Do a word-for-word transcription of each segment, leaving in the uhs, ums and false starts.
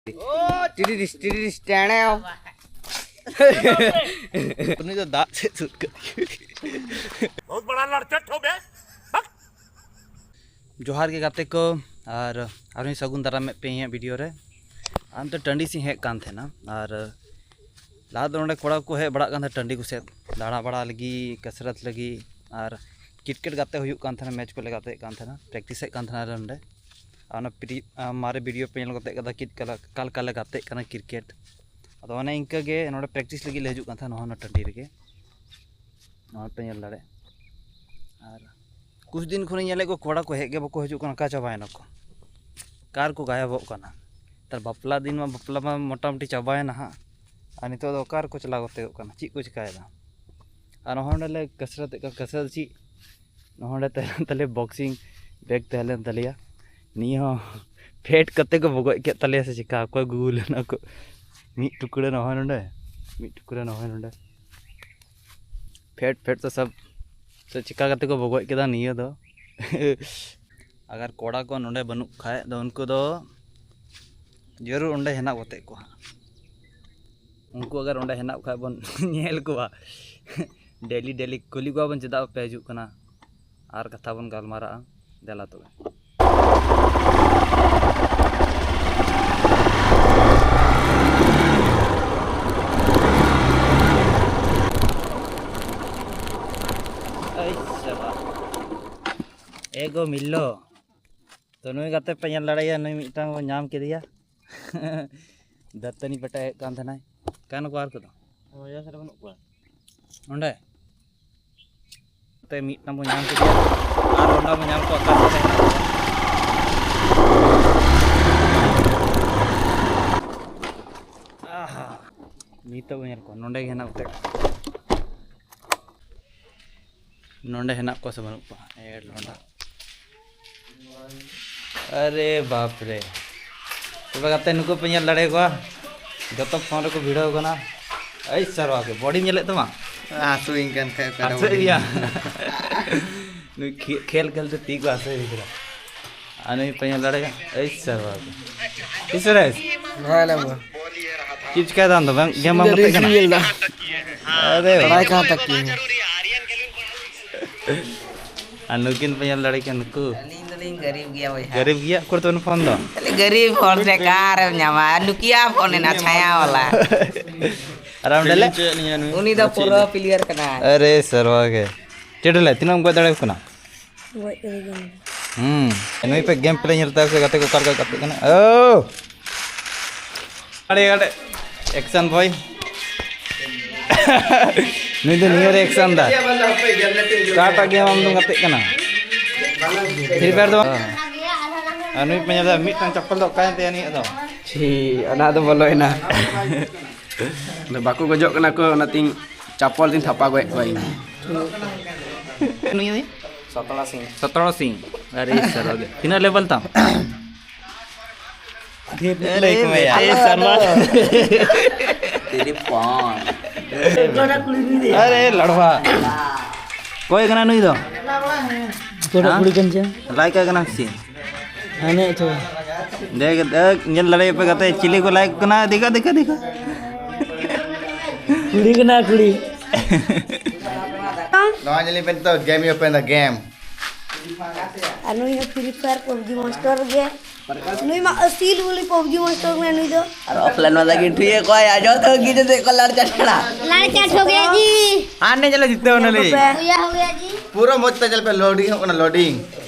ᱴᱤᱰᱤᱰᱤᱥ, ᱴᱤᱰᱤᱰᱤᱥ, ᱴᱮᱬᱮᱣ᱾ ᱩᱱᱤ ᱫᱚ ᱫᱟᱜ ᱥᱮᱫ ᱥᱩᱨ ᱠᱟᱜ᱾ ᱵᱚᱦᱩᱛ ᱵᱟᱲᱟ ᱞᱟᱲᱪᱟᱴ ᱦᱚ ᱵᱮ᱾ ᱡᱚᱦᱟᱨ ᱜᱮ ᱜᱟᱛᱮ ᱠᱚ, ᱟᱨ ᱟᱨᱦᱚᱸᱧ ᱥᱟᱹᱜᱩᱱ ᱫᱟᱨᱟᱢᱮᱫ ᱯᱮ ᱤᱧᱟᱹᱜ ᱵᱷᱤᱰᱤᱭᱳ ᱨᱮ᱾ ᱟᱨ ᱱᱚᱛᱮ ᱴᱟᱺᱰᱤ ᱥᱮᱫ ᱤᱧ ᱦᱮᱡ ᱠᱟᱱ ᱛᱟᱦᱮᱱᱟ, ᱟᱨ ᱞᱟᱦᱟ ᱫᱚ ᱱᱚᱸᱰᱮ ᱠᱚᱲᱟ ᱠᱚ ᱦᱮᱡ ᱵᱟᱲᱟᱜ ᱠᱟᱱ ᱛᱟᱦᱮᱸᱫ ᱴᱟᱺᱰᱤ ᱠᱚ ᱥᱮᱫ ᱫᱟᱬᱟ ᱵᱟᱲᱟ ᱞᱟᱹᱜᱤᱫ, ᱠᱟᱥᱨᱟᱛ ᱞᱟᱹᱜᱤᱫ, ᱟᱨ ᱠᱨᱤᱠᱮᱴ ᱜᱟᱛᱮ ᱦᱩᱭᱩᱜ ᱠᱟᱱ ᱛᱟᱦᱮᱱᱟ, ᱢᱮᱪ ᱠᱚᱞᱮ ᱜᱟᱛᱮᱜ ᱠᱟᱱ ᱛᱟᱦᱮᱱᱟ, ᱯᱨᱮᱠᱴᱤᱥᱮᱫ ᱠᱟᱱ ᱛᱟᱦᱮᱱᱟ ᱱᱚᱸᱰᱮ᱾ ᱟᱨ ᱚᱱᱟ ᱯᱤᱰᱤ-, ᱟᱨ ᱢᱟᱨᱮ ᱵᱷᱤᱰᱤᱭᱳ ᱯᱮ ᱧᱮᱞ ᱜᱚᱫ ᱠᱟᱫᱟ, ᱪᱮᱫ ᱞᱮᱠᱟ, ᱚᱠᱟ ᱞᱮᱠᱟ ᱞᱮ ᱜᱟᱛᱮᱜ ᱠᱟᱱᱟ ᱠᱨᱤᱠᱮᱴ᱾ ᱟᱫᱚ ᱚᱱᱮ ᱤᱱᱠᱟᱹ ᱜᱮ ᱱᱚᱸᱰᱮ ᱯᱨᱮᱠᱴᱤᱥ ᱞᱟᱹᱜᱤᱫ ᱞᱮ ᱦᱤᱡᱩᱜ ᱠᱟᱱ ᱛᱟᱦᱮᱱᱟ, ᱱᱚᱣᱟ ᱴᱟᱺᱰᱤ ᱨᱮᱜᱮ᱾ ᱱᱚᱣᱟ ᱯᱮ ᱧᱮᱞ ᱫᱟᱲᱮᱭᱟᱜ᱾ ᱟᱨ ᱠᱩᱪ ᱫᱤᱱ ᱠᱷᱚᱱᱤᱧ ᱧᱮᱞᱮᱫ ᱠᱚ, ᱠᱚᱲᱟ ᱠᱚ ᱦᱮᱡ ᱜᱮ ᱵᱟᱠᱚ ᱦᱤᱡᱩᱜ ᱠᱟᱱᱟ, ᱚᱠᱟ ᱪᱟᱵᱟᱭᱮᱱᱟ ᱠᱚ, ᱚᱠᱟ ᱨᱮᱠᱚ ᱜᱟᱭᱟᱵᱚᱜ ᱠᱟᱱᱟ᱾ ᱱᱮᱛᱟᱨ ᱵᱟᱯᱞᱟ ᱫᱤᱱ ᱢᱟ, ᱵᱟᱯᱞᱟ ᱢᱟ ᱢᱚᱴᱟᱢᱩᱴᱤ ᱪᱟᱵᱟᱭᱮᱱᱟ ᱦᱟᱸᱜ, ᱟᱨ ᱱᱤᱛᱚᱜ ᱫᱚ ᱚᱠᱟ ᱨᱮᱠᱚ ᱪᱟᱞᱟᱣ ᱠᱟᱛᱮ ᱠᱟᱱᱟ, ᱪᱮᱫ ᱠᱚ ᱪᱤᱠᱟᱭᱮᱫᱟ? ᱟᱨ ᱱᱚᱜᱼᱚᱭ ᱱᱚᱸᱰᱮ ᱞᱮ ᱠᱟᱥᱨᱟᱛᱮᱫ ᱠᱟᱱ, ᱠᱟᱥᱨᱟᱛ ᱪᱮᱫ, ᱱᱚᱜᱼᱚᱭ ᱱᱚᱸᱰᱮ ᱛᱟᱦᱮᱸ ᱞᱮᱱ ᱛᱟᱞᱮᱭᱟ, ᱵᱚᱠᱥᱤᱝ ᱵᱮᱜᱽ ᱛᱟᱦᱮᱸ ᱞᱮᱱ ᱛᱟᱞᱮᱭᱟ, ᱱᱤᱭᱟᱹ ᱦᱚᱸ ᱯᱷᱮᱰ ᱠᱟᱛᱮ ᱠᱚ ᱵᱚᱜᱚᱡ ᱠᱮᱫ ᱛᱟᱞᱮᱭᱟ ᱥᱮ ᱪᱤᱠᱟ, ᱚᱠᱚᱭ ᱜᱩᱜᱩᱞ ᱞᱮᱱᱟ ᱠᱚ᱾ ᱢᱤᱫ ᱴᱩᱠᱲᱟᱹ ᱱᱚᱜᱼᱚᱭ ᱱᱚᱸᱰᱮ, ᱢᱤᱫ ᱴᱩᱠᱲᱟᱹ ᱱᱚᱜᱼᱚᱭ ᱱᱚᱸᱰᱮ᱾ ᱯᱷᱮᱰ ᱯᱷᱮᱰ ᱛᱮ ᱥᱟᱵ ᱥᱮ ᱪᱤᱠᱟ ᱠᱟᱛᱮ ᱠᱚ ᱵᱚᱜᱚᱡ ᱠᱮᱫᱟ ᱱᱤᱭᱟᱹ ᱫᱚ᱾ ᱟᱜᱟᱨ ᱠᱚᱲᱟ ᱠᱚ ᱱᱚᱰᱮ ᱵᱟᱹᱱᱩᱜ ᱠᱷᱟᱡ ᱫᱚ ᱩᱱᱠᱩ ᱫᱚ ᱡᱟᱹᱨᱩᱲ ᱚᱸᱰᱮ ᱦᱮᱱᱟᱜ ᱠᱚᱛᱮ ᱠᱚ ᱦᱟᱸᱜ᱾ ᱩᱱᱠᱩ ᱟᱜᱟᱨ ᱚᱸᱰᱮ ᱦᱮᱱᱟᱜ ᱠᱷᱟᱡ ᱵᱚᱱ ᱧᱮᱞ ᱠᱚᱣᱟ ᱰᱮᱞᱤ ᱰᱮᱞᱤ, ᱠᱩᱞᱤ ᱠᱚᱣᱟ ᱵᱚᱱ ᱪᱮᱫᱟᱜ ᱵᱟᱯᱮ ᱦᱤᱡᱩᱜ ᱠᱟᱱᱟ, ᱟᱨ ᱠᱟᱛᱷᱟ ᱵᱚᱱ ᱜᱟᱞᱢᱟᱨᱟᱜᱼᱟ᱾ ᱫᱮᱞᱟ ᱛᱚᱵᱮ᱾ ᱟᱭ ᱥᱟᱵᱟ᱾ ᱮᱜᱳ ᱢᱤᱞᱞᱚ᱾ ᱛᱚ, ᱱᱩᱭ ᱜᱟᱛᱮ ᱯᱮ ᱧᱮᱞ ᱫᱟᱲᱮᱭᱟᱭᱟ, ᱱᱩᱭ ᱢᱤᱫᱴᱟᱝ ᱵᱚᱱ ᱧᱟᱢ ᱠᱮᱫᱮᱭᱟ᱾ ᱫᱟᱹᱛᱟᱹᱱᱤ ᱯᱮᱴᱮᱡ ᱦᱩᱭᱩᱜ ᱠᱟᱱ ᱛᱟᱦᱮᱱᱟᱭ᱾ ᱚᱠᱟᱭ ᱱᱟᱠᱚ ᱟᱨ ᱠᱚᱫᱚ? ᱚ, ᱤᱭᱟᱹ ᱥᱮᱫ ᱨᱮ ᱵᱟᱹᱱᱩᱜ ᱠᱚᱣᱟ᱾ ᱱᱚᱸᱰᱮ? ᱛᱮ ᱢᱤᱫᱴᱟᱝ ᱵᱚᱱ ᱧᱟᱢ ᱠᱮᱫᱮᱭᱟ᱾ ᱟᱨ ᱚᱸᱰᱮ ᱵᱚᱱ ᱧᱟᱢ ᱠᱚᱣᱟ, ᱚᱠᱟ ᱥᱮᱫ ᱨᱮ ᱦᱮᱱᱟᱜ ᱠᱚᱣᱟ? ᱟᱦᱟ᱾ ᱱᱤᱛᱚᱜ ᱵᱚᱱ ᱧᱮᱞ ᱠᱚᱣᱟ, ᱱᱚᱸᱰᱮ ᱜᱮ ᱦᱮᱱᱟᱜ ᱠᱚᱣᱟ᱾ ᱱᱚᱸᱰᱮ ᱦᱮᱱᱟᱜ ᱠᱚᱣᱟ ᱥᱮ ᱵᱟᱹᱱᱩᱜ ᱠᱚᱣᱟ? ᱮ ᱞᱚᱸᱰᱟ᱾ ᱟᱨᱮ ᱵᱟᱯ ᱨᱮ᱾ ᱛᱚᱵᱮ ᱜᱟᱛᱮ, ᱱᱩᱠᱩ ᱯᱮ ᱧᱮᱞ ᱫᱟᱲᱮᱭᱟᱠᱚᱣᱟ? ᱡᱚᱛᱚ ᱯᱷᱳᱱ ᱨᱮᱠᱚ ᱵᱷᱤᱲᱟᱹᱣ ᱠᱟᱱᱟ᱾ ᱮᱭ ᱥᱟᱨᱣᱟ ᱜᱮ, ᱵᱚᱰᱤᱢ ᱧᱮᱞᱮᱫ ᱛᱟᱢᱟ? ᱦᱟᱹᱥᱩᱭᱤᱧ ᱠᱟᱱ ᱠᱷᱟᱡ ᱚᱠᱟᱨᱮ ᱦᱟᱹᱥᱩᱭᱮᱫ ᱵᱚᱰᱤᱢ ᱢᱮᱭᱟ? ᱧᱮᱞ? ᱱᱩᱭ ᱠᱷᱮ-, ᱠᱷᱮᱞ ᱠᱷᱮᱞ ᱛᱮ ᱛᱤ ᱠᱚ ᱦᱟᱹᱥᱩᱭᱮᱫᱮ ᱠᱟᱱᱟ᱾ ᱟᱨ ᱱᱩᱭ ᱯᱮ ᱧᱮᱞ ᱫᱟᱲᱮᱭᱟᱜᱼᱟ? ᱮᱭ ᱥᱟᱨᱣᱟ ᱜᱮ᱾ ᱤᱥᱚᱨᱮᱥ᱾ ᱦᱮᱸ, ᱞᱟᱹᱭ ᱢᱮ᱾ ᱪᱮᱫ ᱪᱤᱠᱟᱹᱭ ᱫᱟᱢ ᱫᱚ? ᱵᱟᱝ, ᱜᱮᱢ ᱵᱟᱢ ᱤᱧ ᱫᱚ ᱜᱟᱛᱮᱜ ᱠᱟᱱᱟ? ᱨᱤᱞᱥ ᱧᱮᱞ ᱫᱟ᱾ ᱟᱨᱮ ᱵᱟᱲᱟᱭ ᱠᱟᱱ ᱛᱟᱠᱤ᱾ ᱟᱨ ᱱᱩᱠᱤᱱ ᱯᱮ ᱧᱮᱞ ᱫᱟᱲᱮ ᱠᱤᱱᱟ ᱱᱩᱠᱩ? ᱟᱹᱞᱤᱧ ᱫᱚᱞᱤᱧ ᱜᱟᱹᱨᱤᱵ ᱜᱮᱭᱟ ᱵᱚᱭᱦᱟ᱾ ᱜᱟᱹᱨᱤᱵ ᱜᱮᱭᱟ? ᱚᱠᱚᱭ ᱛᱟᱵᱮᱱ ᱯᱷᱳᱱ ᱫᱚ? ᱠᱷᱟᱹᱞᱤ ᱜᱟᱹᱨᱤᱵ ᱦᱚᱲ ᱥᱮ ᱚᱠᱟᱨᱮᱢ ᱧᱟᱢᱟ? ᱟᱨ ᱱᱩᱠᱤᱭᱟ ᱯᱷᱳᱱ ᱮᱱᱟ ᱪᱷᱟᱭᱟ ᱵᱟᱞᱟ᱾ ᱟᱨ ᱚᱸᱰᱮ ᱞᱮ? ᱩᱱᱤ ᱫᱚ ᱯᱩᱨᱟᱹ ᱯᱞᱮᱭᱟᱨ ᱠᱟᱱᱟᱭ᱾ ᱟᱨᱮ ᱥᱟᱨᱣᱟ ᱜᱮ᱾ ᱪᱮᱫ ᱞᱮ? ᱛᱤᱱᱟᱹᱜ ᱮᱢ ᱜᱚᱡ ᱫᱟᱲᱮᱭᱟᱠᱚ ᱠᱟᱱᱟ? ᱜᱚᱡ ᱠᱟᱫᱮ ᱜᱮᱭᱟ᱾ ᱦᱩᱸ, ᱱᱩᱭ ᱯᱮ ᱜᱮᱢ ᱯᱞᱮ ᱧᱮᱞ ᱛᱟᱭ ᱥᱮ ᱜᱟᱛᱮ ᱠᱚ ᱚᱠᱟ ᱞᱮᱠᱟ ᱜᱟᱛᱮᱜ ᱠᱟᱱᱟ? ᱳ! ᱟᱲᱮ, ᱟᱲᱮ᱾ ᱮᱠᱥᱚᱱ ᱵᱚᱭ᱾ ᱱᱩᱭ ᱫᱚ ᱱᱤᱭᱟᱹ ᱨᱮ ᱮᱠᱥᱚᱱ ᱫᱟ᱾ ᱚᱠᱟᱴᱟᱜ ᱜᱮᱢ ᱟᱢ ᱫᱚᱢ ᱜᱟᱛᱮᱜ ᱠᱟᱱᱟ? ᱯᱷᱨᱤ ᱯᱷᱟᱭᱟᱨ ᱫᱚ ᱵᱟᱝ? ᱟᱨ ᱱᱩᱭ ᱯᱮ ᱧᱮᱞ ᱫᱟ, ᱢᱤᱫᱴᱟᱝ ᱪᱟᱯᱯᱚᱞ ᱫᱚ ᱚᱠᱟᱭᱮᱱ ᱛᱟᱭᱟ ᱱᱩᱭᱟᱜ ᱫᱚ? ᱪᱷᱤ, ᱚᱱᱟ ᱫᱚ ᱵᱚᱞᱚᱭᱮᱱᱟ᱾ ᱟᱫᱚ ᱵᱟᱠᱚ ᱜᱚᱡᱚᱜ ᱠᱟᱱᱟ ᱠᱚ, ᱚᱱᱟᱛᱤᱧ ᱪᱟᱯᱯᱚᱞ ᱛᱤᱧ ᱛᱷᱟᱯᱟ ᱜᱚᱡ ᱠᱚᱣᱟ ᱤᱧ᱾ ᱱᱩᱭ ᱫᱚ? ᱥᱟᱛᱲᱟ ᱥᱤᱝ᱾ ᱥᱟᱛᱲᱟ ᱥᱤᱝ᱾ ᱟᱨᱮ ᱥᱟᱞᱟ ᱜᱮ᱾ ᱛᱤᱱᱟᱹᱜ ᱞᱮᱵᱮᱞ ᱛᱟᱢ? ᱰᱷᱮᱨ ᱧᱚᱜ ᱞᱟᱹᱭ ᱠᱚ ᱢᱮᱭᱟ᱾ ᱟᱨᱮ ᱥᱟᱞᱟ᱾ ᱛᱤᱨᱤᱯᱚᱱ᱾ ᱟᱨᱮ ᱞᱟᱲᱣᱟ᱾ ᱚᱠᱚᱭ ᱠᱟᱱᱟ ᱱᱩᱭ ᱫᱚ? ᱚᱠᱚᱭᱴᱟᱜ ᱦᱮᱸ? ᱠᱩᱲᱤ ᱠᱟᱱ ᱪᱚ? ᱞᱟᱭᱠᱟ ᱠᱟᱱᱟ ᱥᱮ? ᱦᱟᱱᱮ ᱪᱚ᱾ ᱫᱮᱠᱷ, ᱫᱮᱠᱷ, ᱧᱮᱞ ᱫᱟᱲᱮᱭᱟᱜ ᱯᱮ ᱜᱟᱛᱮ, ᱪᱤᱞᱤ ᱠᱚ ᱞᱟᱭᱤᱠ ᱠᱟᱱᱟ, ᱫᱮᱠᱷᱟ, ᱫᱮᱠᱷᱟ, ᱫᱮᱠᱷᱟ᱾ ᱠᱩᱲᱤ ᱠᱟᱱᱟ, ᱠᱩᱲᱤ᱾ ᱱᱚᱣᱟ ᱧᱮᱞ ᱯᱮ ᱱᱤᱛᱚᱜ, game ᱦᱩᱭᱩᱜ ᱠᱟᱱᱟ, game᱾ ᱟᱨ ᱱᱩᱭ ᱦᱚᱸ Free Fire ᱯᱟᱵᱡᱤ ᱢᱟᱥᱴᱟᱨ ᱜᱮ᱾ ᱱᱩᱭ ᱢᱟ ᱟᱹᱥᱤᱞ ᱵᱚᱞᱮ ᱯᱟᱵᱡᱤ ᱢᱟᱥᱴᱟᱨ ᱠᱟᱱᱟᱭ ᱱᱩᱭ ᱫᱚ᱾ ᱟᱨ offline ᱢᱟ ᱫᱟᱜᱤ ᱴᱷᱩᱭᱮ ᱠᱚᱭᱟ, ᱡᱚᱛᱚ ᱜᱤᱫᱽᱨᱟᱹ ᱠᱚ ᱞᱟᱲ ᱪᱟᱞᱟᱜ ᱠᱟᱱᱟ᱾ ᱞᱟᱲ ᱪᱟᱴ ᱦᱳ ᱜᱮᱭᱟ ᱡᱤ᱾ ᱦᱟᱱᱮ ᱧᱮᱞᱮ ᱡᱤᱛᱟᱹᱣ ᱱᱟᱞᱤᱧ᱾ ᱦᱩᱭᱟ ᱦᱳ ᱜᱮᱭᱟ ᱡᱤ᱾ ᱯᱩᱨᱟᱹ ᱢᱚᱡᱽ ᱛᱮ ᱧᱮᱞ ᱯᱮ, loading ᱦᱚᱸ ᱠᱟᱱᱟ, loading᱾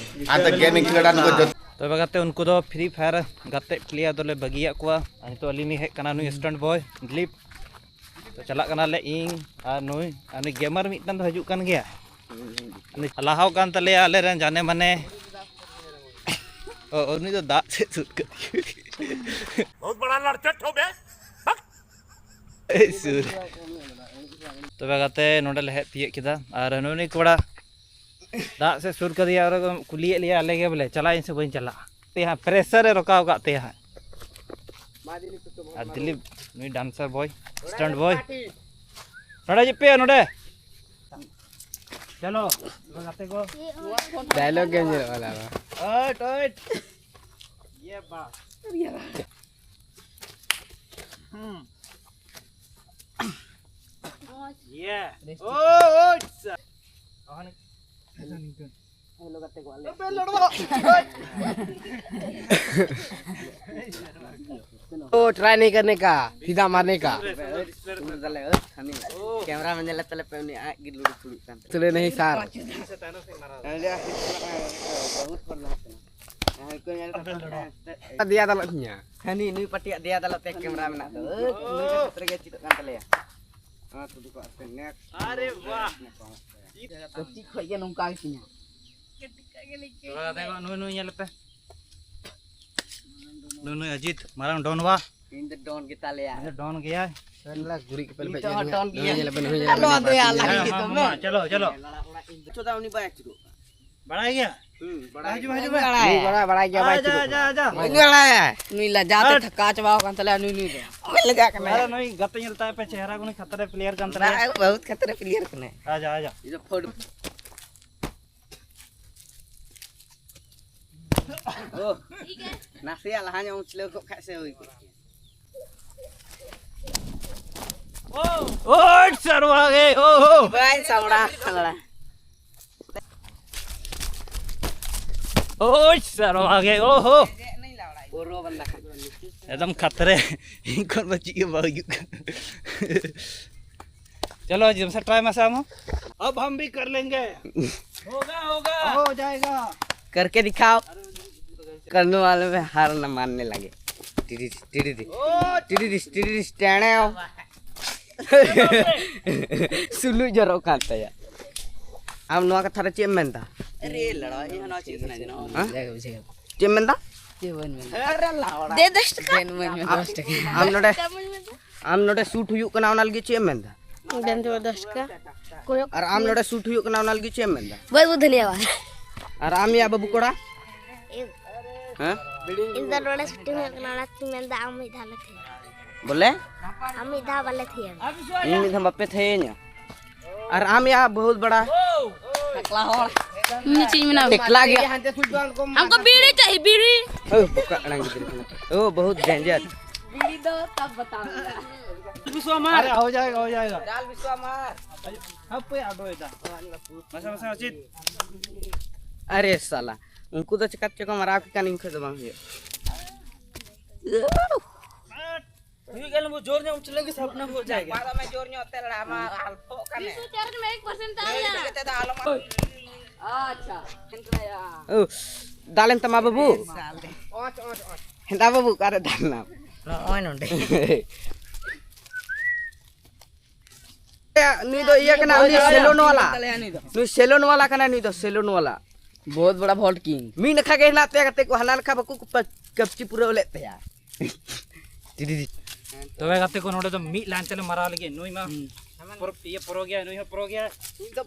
ᱟᱫᱚ game ᱤᱧ ᱠᱷᱮᱞᱳᱰᱟ ᱱᱩᱠᱩ ᱡᱚᱛᱚ᱾ ᱛᱚᱵᱮ ᱜᱟᱛᱮ, ᱩᱱᱠᱩ ᱫᱚ Free Fire ᱜᱟᱛᱮ player ᱫᱚᱞᱮ ᱵᱟᱹᱜᱤᱭᱟᱫ ᱠᱚᱣᱟ᱾ ᱟᱨ ᱱᱤᱛᱚᱜ ᱟᱹᱞᱤᱧ ᱞᱤᱧ ᱦᱮᱡ ᱠᱟᱱᱟ, ᱱᱩᱭ ᱥᱴᱟᱱᱴ ᱵᱚᱭ ᱫᱤᱞᱤᱯ᱾ ᱛᱚ ᱪᱟᱞᱟᱜ ᱠᱟᱱᱟᱞᱮ ᱤᱧ ᱟᱨ ᱱᱩᱭ, ᱟᱨ ᱱᱩᱭ ᱜᱮᱢᱟᱨ ᱢᱤᱫᱴᱟᱝ ᱫᱚ ᱦᱤᱡᱩᱜ ᱠᱟᱱ ᱜᱮᱭᱟ᱾ ᱩᱱᱤ ᱞᱟᱦᱟᱣ ᱠᱟᱱ ᱛᱟᱞᱮᱭᱟ ᱟᱞᱮ ᱨᱮᱱ ᱡᱟᱱᱮ ᱢᱟᱱᱮ᱾ ᱚ, ᱩᱱᱤ ᱫᱚ ᱫᱟᱜ ᱥᱮᱫ ᱥᱩᱫ ᱠᱟᱜ᱾ ᱵᱚᱦᱩᱛ ᱵᱟᱲᱟ ᱞᱟᱲᱪᱟᱴ ᱦᱚ ᱵᱮ᱾ ᱮᱭ ᱥᱩᱨ᱾ ᱛᱚᱵᱮ ᱜᱟᱛᱮ, ᱱᱚᱰᱮ ᱞᱮ ᱦᱮᱡ ᱛᱤᱭᱟᱹᱜ ᱠᱮᱫᱟ ᱟᱨ ᱱᱩᱭ ᱠᱚᱲᱟ ᱫᱟᱜ ᱥᱮᱫ ᱥᱩᱨ ᱠᱟᱫᱮᱭᱟ, ᱟᱨᱚ ᱠᱩᱞᱤᱭᱮᱫ ᱞᱮᱭᱟ ᱟᱞᱮ ᱜᱮ ᱵᱚᱞᱮ, ᱪᱟᱞᱟᱜ ᱤᱧ ᱥᱮ ᱵᱟᱹᱧ ᱪᱟᱞᱟᱜᱼᱟ? ᱛᱮ ᱦᱟᱸᱜ pressure ᱮ ᱨᱚᱠᱟᱣ ᱠᱟᱜ ᱛᱮ ᱦᱟᱸᱜ᱾ ᱟᱨ ᱫᱤᱞᱤᱯ, ᱱᱩᱭ dancer boy, stunt boy᱾ ᱱᱚᱰᱮ ᱦᱤᱡᱩᱜ ᱯᱮ, ᱱᱚᱰᱮ᱾ ᱪᱚᱞᱚ, ᱜᱟᱛᱮ ᱠᱚ᱾ Dialogue ᱜᱮ ᱧᱮᱞᱚᱜ ᱠᱟᱱᱟ ᱟᱨᱚ᱾ ᱳᱭᱴ, ᱳᱭᱴ᱾ ᱤᱭᱮ ᱵᱟᱥ᱾ ᱦᱮᱞᱳ ᱜᱟᱛᱮ ᱠᱚ, ᱟᱞᱮ ओ ट्राई नहीं करने का, सीधा मारने का। ᱠᱮᱢᱮᱨᱟ ᱢᱮᱱ ᱧᱮᱞ ᱛᱟᱞᱮ ᱯᱮ, ᱩᱱᱤ ᱟᱡ ᱜᱮ ᱞᱩᱲᱩ ᱯᱷᱩᱲᱩᱜ ᱠᱟᱱ ᱛᱟᱞᱮ᱾ चले नहीं सर। ᱫᱮᱭᱟ ᱫᱟᱞᱚᱜ ᱛᱤᱧᱟ᱾ ᱠᱷᱟᱹᱱᱤ ᱱᱩᱭ ᱯᱟᱹᱴᱤᱭᱟᱜ ᱫᱮᱭᱟ ᱫᱟᱞᱚᱜ ᱛᱮ ᱠᱮᱢᱮᱨᱟ ᱢᱮᱱᱟᱜ ᱫᱚ᱾ ᱱᱩᱭ ᱫᱚ ᱠᱷᱟᱛᱨᱟ ᱜᱮ ᱪᱮᱫᱚᱜ ᱠᱟᱱ ᱛᱟᱞᱮᱭᱟ᱾ ᱱᱚᱣᱟ ᱛᱩᱫᱩ ᱠᱚ ᱟᱯᱮ next᱾ ᱟᱨᱮ ᱵᱟᱦ᱾ ᱠᱟᱹᱴᱤᱡ ᱠᱷᱚᱡ ᱜᱮ ᱱᱚᱝᱠᱟ ᱜᱮ ᱛᱤᱧᱟ᱾ ᱱᱩᱭ, ᱱᱩᱭ ᱧᱮᱞ ᱯᱮ᱾ ᱱᱩᱭ, ᱱᱩᱭ ᱚᱡᱤᱛ, ᱢᱟᱨᱟᱝ ᱰᱚᱱ ᱵᱟ᱾ ᱤᱧ ᱫᱚ ᱰᱚᱱ ᱜᱮ ᱛᱟᱞᱮᱭᱟ᱾ ᱤᱧ ᱫᱚ ᱰᱚᱱ ᱜᱮᱭᱟᱭ᱾ ᱥᱟᱞᱟ ᱜᱩᱨᱤᱡ ᱠᱚᱯᱮ ᱤᱧ ᱞᱮᱯᱮᱡ ᱫᱚ ᱡᱚᱝᱟ᱾ ᱰᱚᱱ ᱜᱮᱭᱟ᱾ ᱱᱩᱭ ᱧᱮᱞ ᱯᱮ, ᱱᱩᱭ ᱧᱮᱞ ᱯᱮ, ᱟᱞᱚ ᱱᱩᱭ ᱟᱫᱚᱭᱟ, ᱧᱮᱞ ᱯᱮ᱾ ᱟᱞᱟᱝ ᱦᱮᱸ, ᱜᱮ ᱢᱟ, ᱫᱚᱢᱮ᱾ ᱢᱟ, ᱪᱚᱞᱚ, ᱪᱚᱞᱚ᱾ ᱪᱚᱫᱟ ᱩᱱᱤ ᱵᱟᱭ ᱟᱹᱪᱩᱨᱚᱜ ᱠᱟᱱᱟ᱾ ᱵᱟᱲᱟᱭ ᱜᱮᱭᱟ? ᱦᱩᱸ, ᱵᱵᱟᱲᱟᱭ ᱜᱮᱭᱟ᱾ ᱵᱟᱲᱟᱭ ᱜᱮᱭᱟ, ᱵᱟᱭ ᱟᱪᱪᱷᱟ, ᱟᱹᱪᱩᱨᱚᱜ ᱟᱪᱪᱷᱟ, ᱠᱟᱱᱟ᱾ ᱟᱪᱪᱷᱟ᱾ ᱵᱟᱹᱧ ᱵᱟᱲᱟᱭᱟ᱾ ᱱᱩᱭ ᱞᱟᱡᱟ ᱛᱮ ᱟᱨ ᱛᱷᱟᱠᱟ ᱪᱟᱵᱟᱣ ᱟᱠᱟᱱ ᱛᱟᱞᱮᱭᱟ, ᱱᱩᱭ, ᱱᱩᱭ ᱫᱚ᱾ ᱵᱟᱭ ᱞᱟᱡᱟᱜ ᱠᱟᱱᱟ᱾ ᱟᱨ ᱱᱩᱭ ᱜᱟᱛᱮ ᱧᱮᱞ ᱛᱟᱭ ᱯᱮ, ᱪᱮᱦᱨᱟ ᱠᱚ ᱱᱩᱭ ᱠᱷᱟᱛᱨᱟ player ᱠᱟᱱ ᱛᱟᱞᱮᱭᱟ᱾ ᱵᱟᱭ, ᱵᱚᱦᱩᱛ ᱠᱷᱟᱛᱨᱟ player ᱠᱟᱱᱟᱭ᱾ ᱟᱪᱪᱷᱟ, ᱟᱪᱪᱷᱟ᱾ ᱤᱧ ᱫᱚ ᱯᱷᱚᱴ- ᱳ, ᱱᱟᱥᱮᱭᱟᱜ ᱞᱟᱦᱟ ᱧᱚᱜ ᱮᱢ ᱪᱷᱤᱞᱟᱹᱣ ᱠᱚᱜ ᱠᱷᱟᱡ ᱥᱮ ᱦᱩᱭ ᱠᱚᱜ ᱜᱮᱭᱟ᱾ ᱳᱭ ᱥᱟᱨᱣᱟ ᱜᱮ, ᱳ, ᱳ᱾ ᱵᱟᱭ ᱥᱟᱢᱲᱟ, ᱥᱟᱢᱲᱟ᱾ ᱳᱭ ᱥᱟᱨᱣᱟ ᱜᱮ, ᱳ, ᱦᱳ᱾ ᱯᱩᱨᱟᱹ ᱵᱟᱱᱫᱟ ᱠᱷᱟᱱ᱾ ᱮᱠᱫᱚᱢ ᱠᱷᱟᱛᱨᱮ, ᱤᱧ ᱠᱷᱚᱱ ᱫᱚ ᱪᱮᱫ ᱜᱮ ᱵᱟᱝ ᱦᱩᱭᱩᱜ ᱠᱟᱱᱟ᱾ चलो, आज हमसे ट्राई मसा हम। अब हम भी कर लेंगे। होगा, होगा। हो जाएगा। करके दिखाओ। करने वाले में हार न मानने लगे। टिडिडिस, टिडिडिस, टिडिडिस, टिडिडिस, टेणे। ᱥᱩᱞᱩᱡ ᱡᱚᱨᱚᱜ ᱠᱟᱱ ᱛᱟᱭᱟ᱾ ᱟᱢ ᱱᱚᱣᱟ ᱠᱟᱛᱷᱟ ᱨᱮ ᱪᱮᱫ ᱮᱢ ᱢᱮᱱᱫᱟ? ᱟᱨᱮ ᱞᱟᱲᱟ, ᱤᱧ ᱦᱚᱸ ᱱᱚᱣᱟ ᱪᱮᱫ ᱥᱟᱱᱟᱭᱮᱫᱤᱧᱟ, ᱱᱚᱣᱟ᱾ ᱦᱮᱸ? ᱪᱮᱫ ᱮᱢ ᱢᱮᱱᱫᱟ? ᱪᱮᱫ ᱵᱟᱹᱧ ᱢᱮᱱᱫᱟ᱾ ᱟᱨᱮ ᱞᱟᱲᱟ᱾ ᱫᱮ ᱫᱚᱥ ᱴᱟᱠᱟ᱾ ᱫᱮᱱ ᱵᱟᱹᱧ ᱢᱮᱱᱫᱟ, ᱫᱚᱥ ᱴᱟᱠᱟ᱾ ᱟᱢ ᱱᱚᱰᱮ, ᱟᱢ ᱱᱚᱰᱮ shoot ᱦᱩᱭᱩᱜ ᱠᱟᱱᱟ, ᱚᱱᱟ ᱞᱟᱹᱜᱤᱫ ᱪᱮᱫ ᱮᱢ ᱢᱮᱱᱫᱟ? ᱫᱮᱱ ᱫᱚ ᱫᱚᱥ ᱴᱟᱠᱟ᱾ ᱠᱚᱭᱚᱜ ᱟᱨ ᱟᱢ ᱱᱚᱰᱮ shoot ᱦᱩᱭᱩᱜ ᱠᱟᱱᱟ, ᱚᱱᱟ ᱞᱟᱹᱜᱤᱫ ᱪᱮᱫ ᱮᱢ ᱢᱮᱱᱫᱟ? ᱵᱟᱹᱭ ᱵᱩ ᱫᱷᱟᱱᱤᱭᱟᱵᱟᱫ᱾ ᱟᱨ ᱟᱢ ᱭᱟ ᱵᱟᱹᱵᱩ ᱠᱚᱲᱟ? ᱤᱧ ᱦᱮᱸ? ᱤᱧ ᱫᱚ ᱱᱚᱰᱮ shooting ᱦᱩᱭᱩᱜ ᱠᱟᱱᱟ, ᱚᱱᱟᱛᱤᱧ ᱢᱮᱱᱫᱟ ᱟᱢ ᱢᱤᱫ ᱫᱷᱟᱣ ᱞᱮ ᱛᱷᱤᱭᱟᱹ᱾ ᱵᱚᱞᱮ? ᱟᱢ ᱢᱤᱫ ᱫᱷᱟᱣ ᱵᱟᱞᱮ ᱛᱷᱤᱭᱟᱹ᱾ ᱤᱧ ᱢᱤᱫ ᱫᱷᱟᱣ ᱵᱟᱯᱮ ᱛᱷᱤᱭᱟᱹᱧᱟ? ᱟᱨ ᱟᱢ ᱭᱟ ᱵᱚᱦᱩᱛ ᱵᱟᱲᱟ᱾ ᱴᱟᱠᱞᱟ ᱦᱚᱲ᱾ ᱤᱧ ᱫᱚ ᱪᱮᱫ ᱤᱧ ᱢᱮᱱᱟ? ᱴᱮᱠᱞᱟ ᱜᱮ᱾ हमको बीड़ी चाहिए, बीड़ी। ᱳ, ᱵᱚᱠᱟ ᱟᱲᱟᱝ ᱜᱤᱫᱽᱨᱟᱹ ᱠᱟᱱᱟ᱾ ᱳ, ᱵᱚᱦᱩᱛ danger᱾ तो तब बताऊंगा। ᱵᱤᱥᱣᱟ ᱢᱟᱨ᱾ अरे हो जाएगा, हो जाएगा। ᱪᱟᱞ ᱵᱤᱥᱣᱟ ᱢᱟᱨ᱾ ᱦᱟᱯᱮ ᱟᱰᱚᱭᱮᱫᱟ᱾ ᱢᱟᱥᱮ, ᱢᱟᱥᱮ, ᱚᱪᱤᱛ᱾ ᱟᱨᱮ ᱥᱟᱞᱟ, ᱩᱱᱠᱩ ᱫᱚ ᱪᱮᱠᱟ ᱪᱚᱠᱚ ᱢᱟᱨᱟᱣ ᱠᱮᱫ ᱠᱟᱱ, ᱤᱧ ᱠᱷᱚᱡ ᱫᱚ ᱵᱟᱝ ᱦᱩᱭᱩᱜᱼᱟ᱾ ᱦᱩᱭᱩᱜ ᱠᱟᱱᱟ, ᱵᱚ ᱡᱳᱨ ᱧᱚᱜ ᱩᱪᱷᱞᱟᱹᱜ ᱜᱮ ᱥᱟᱵ ᱱᱟ ᱦᱳ ᱡᱟᱭᱜᱟ᱾ ᱵᱟᱨᱚ ᱢᱮ ᱡᱳᱨ ᱧᱚᱜ ᱛᱮ ᱞᱟᱲᱟ ᱢᱟ ᱟᱞᱯᱚᱜ ᱠᱟᱱᱮ᱾ ᱵᱤᱥᱣᱟ ᱪᱟᱨᱡᱽ ᱢᱮ ᱮᱠ ᱯᱟᱨᱥᱮᱱᱴ ᱛᱟᱦᱮᱸ ᱞᱮᱱᱟ᱾ ᱛᱮ ᱫᱚ ᱟᱞᱚ ᱢᱟ᱾ ᱟᱪᱪᱷᱟ᱾ ᱚ, ᱫᱟᱞᱮᱱ ᱛᱟᱢᱟ ᱵᱟᱹᱵᱩ᱾ ᱥᱟᱞᱮ᱾ ᱦᱮᱸᱫᱟ ᱵᱟᱹᱵᱩ, ᱚᱠᱟᱨᱮ ᱫᱟᱞᱮᱱᱟᱢ? ᱱᱚᱜᱼᱚᱭ ᱱᱚᱰᱮ᱾ ᱱᱩᱭ ᱫᱚ ᱤᱭᱟᱹ ᱠᱟᱱᱟ, ᱩᱱᱤ ᱥᱮᱞᱚᱱ ᱣᱟᱞᱟ᱾ ᱱᱩᱭ ᱥᱮᱞᱚᱱ ᱣᱟᱞᱟ ᱠᱟᱱᱟᱭ, ᱱᱩᱭ ᱫᱚ ᱥᱮᱞᱚᱱ ᱣᱟᱞᱟ᱾ ᱵᱚᱦᱩᱛ ᱵᱚᱲᱟ ᱵᱷᱚᱞᱴ ᱠᱤᱝ᱾ ᱢᱤᱫ ᱱᱟᱠᱷᱟ ᱜᱮ ᱦᱮᱱᱟᱜ ᱛᱟᱭᱟ, ᱜᱟᱛᱮ ᱠᱚ ᱦᱟᱱᱟ ᱱᱟᱠᱷᱟ ᱵᱟᱠᱚ ᱠᱟᱯ-, ᱠᱟᱯᱪᱤ ᱯᱩᱨᱟᱹᱣ ᱞᱮᱫ ᱛᱟᱭᱟ᱾ ᱛᱚᱵᱮ ᱜᱟᱛᱮ ᱠᱚ, ᱱᱚᱰᱮ ᱫᱚ ᱢᱤᱫ ᱞᱟᱭᱤᱱ ᱛᱮᱞᱮ ᱢᱟᱨᱟᱣ ᱞᱟᱹᱜᱤᱫ᱾ ᱱᱩᱭ ᱢᱟ ᱯᱨᱚ-, ᱤᱭᱟᱹ ᱯᱨᱚ ᱜᱮᱭᱟ, ᱱᱩᱭ ᱦᱚᱸ ᱯᱨᱚ ᱜᱮᱭᱟ᱾ ᱤᱧ ᱫᱚ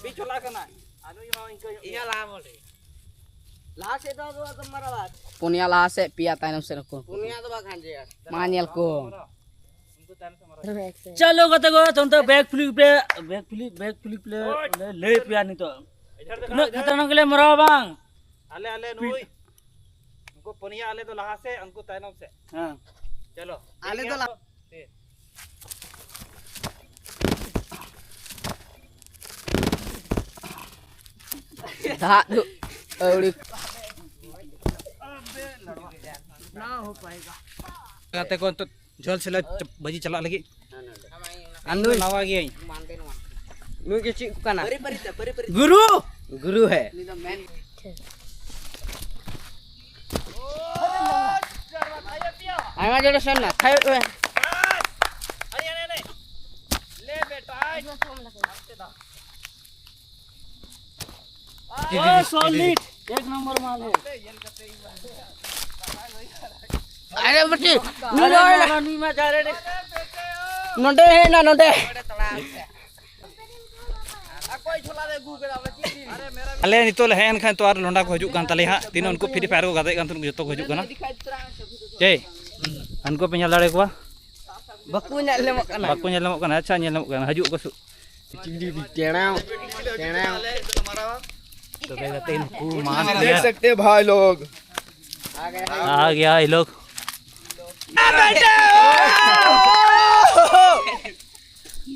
ᱵᱤᱪ ᱪᱟᱞᱟᱜ ᱠᱟᱱᱟ᱾ ᱟᱨ ᱱᱩᱭ ᱢᱟ ᱤᱱᱠᱟᱹ ᱤᱧᱟᱹᱜ ᱞᱟᱦᱟ ᱢᱚᱞᱮ᱾ ᱞᱟᱦᱟ ᱥᱮᱫ ᱫᱚ ᱟᱫᱚ ᱢᱟᱨᱟᱣᱟ᱾ ᱯᱩᱱᱭᱟ ᱞᱟᱦᱟ ᱥᱮᱫ, ᱯᱮᱭᱟ ᱛᱟᱭᱱᱚᱢ ᱥᱮᱫ ᱠᱚ᱾ ᱯᱩᱱᱭᱟ ᱫᱚ ᱵᱟᱝ ᱠᱷᱟᱱ ᱡᱮ᱾ ᱢᱟ ᱧᱮᱞ ᱠᱚ᱾ ᱪᱚᱞᱚ ᱜᱟᱛᱮ ᱠᱚ, ᱛᱚᱱᱛᱮ ᱵᱮᱠ ᱯᱷᱞᱤᱯ ᱞᱮ, ᱵᱮᱠ ᱯᱷᱞᱤᱯ, ᱵᱮᱠ ᱯᱷᱞᱤᱯ ᱞᱮ, ᱞᱮ ᱞᱟᱹᱭ ᱯᱮᱭᱟ ᱱᱤᱛᱚᱜ᱾ ᱛᱤᱱᱟᱹᱜ ᱠᱷᱟᱛᱟᱨᱱᱟᱠ ᱞᱮ ᱢᱟᱨᱟᱣᱟ ᱵᱟᱝ? ᱟᱞᱮ, ᱟᱞᱮ ᱱᱩᱭ, ᱩᱱᱠᱩ ᱯᱩᱱᱭᱟ ᱟᱞᱮ ᱫᱚ ᱞᱟᱦᱟ ᱥᱮᱫ, ᱩᱱᱠᱩ ᱛᱟᱭᱱᱚᱢ ᱥᱮᱫ᱾ ᱦᱮᱸ᱾ ᱪᱚᱞᱚ᱾ ᱟᱞᱮ ᱫᱚ ᱞᱟ- ᱴᱷᱤᱠ᱾ ᱫᱟᱜ ᱫᱚ ᱟᱹᱣᱲᱤ᱾ ᱜᱟᱛᱮ ᱠᱚ ᱱᱤᱛᱚᱜ ᱡᱷᱟᱹᱞ ᱥᱮᱫ ᱞᱮ ᱵᱟᱹᱡᱤ ᱪᱟᱞᱟᱜ ᱞᱟᱹᱜᱤᱫ᱾ ᱟᱨ ᱱᱩᱭ ᱱᱟᱣᱟ ᱜᱮᱭᱟᱹᱧ᱾ ᱱᱩᱭ ᱜᱮ ᱪᱮᱫ ᱠᱟᱱᱟ? ᱜᱩᱨᱩ᱾ ᱜᱩᱨᱩ ᱦᱮ᱾ ᱟᱭᱢᱟ ᱡᱳᱨᱮ ᱥᱮᱱ ᱱᱟ, ᱛᱷᱟᱭᱚᱜ ᱢᱮ᱾ ᱥᱚᱞᱤᱰ, ᱮᱠ ᱱᱚᱢᱵᱚᱨ ᱢᱟᱞ ᱦᱮ᱾ ᱟᱨᱮ ᱵᱮᱴᱤ, ᱱᱩᱭ ᱫᱚ ᱱᱩᱭ ᱢᱟ ᱡᱟᱦᱟᱸ ᱨᱮ ᱱᱚᱰᱮ ᱦᱮᱡ ᱮᱱᱟ, ᱱᱚᱰᱮ᱾ ᱟᱞᱮ ᱱᱤᱛᱚᱜ ᱞᱮ ᱦᱮᱡ ᱮᱱ ᱠᱷᱟᱱ ᱛᱚ ᱟᱨ ᱞᱚᱸᱰᱟ ᱠᱚ ᱦᱤᱡᱩᱜ ᱠᱟᱱ ᱛᱟᱞᱮᱭᱟ ᱦᱟᱸᱜ᱾ ᱛᱤᱱᱟᱹᱜ ᱩᱱᱠᱩ ᱯᱷᱨᱤ ᱯᱷᱟᱭᱟᱨ ᱠᱚ ᱜᱟᱛᱮᱜ ᱠᱟᱱ ᱛᱟᱦᱮᱸ, ᱩᱱᱠᱩ ᱡᱚᱛᱚ ᱠᱚ ᱦᱤᱡᱩᱜ ᱠᱟᱱᱟ᱾ ᱮᱭ, ᱩᱱᱠᱩ ᱯᱮ ᱧᱮᱞ ᱫᱟᱲᱮ ᱠᱚᱣᱟ? ᱵᱟᱠᱚ ᱧᱮᱞ ᱧᱟᱢᱚᱜ ᱠᱟᱱᱟ᱾ ᱵᱟᱠᱚ ᱧᱮᱞ ᱧᱟᱢᱚᱜ ᱠᱟᱱᱟ᱾ ᱟᱪᱪᱷᱟ, ᱧᱮᱞ ᱧᱟᱢᱚᱜ ᱠᱟᱱᱟ, ᱦᱤᱡᱩᱜ ᱟᱠᱚ ᱥᱩ-, ᱴᱮᱲᱟᱣ, ᱴᱮᱲᱟᱣ᱾ ᱛᱚᱵᱮ ᱠᱟᱛᱮ ᱩᱱᱠᱩ ᱢᱟ ᱫᱮᱠᱷ ᱥᱟᱠᱛᱮ ᱦᱟᱭ ᱞᱳᱜ᱾ ᱟ ᱜᱮᱭᱟ ᱭᱮ ᱞᱳᱜ᱾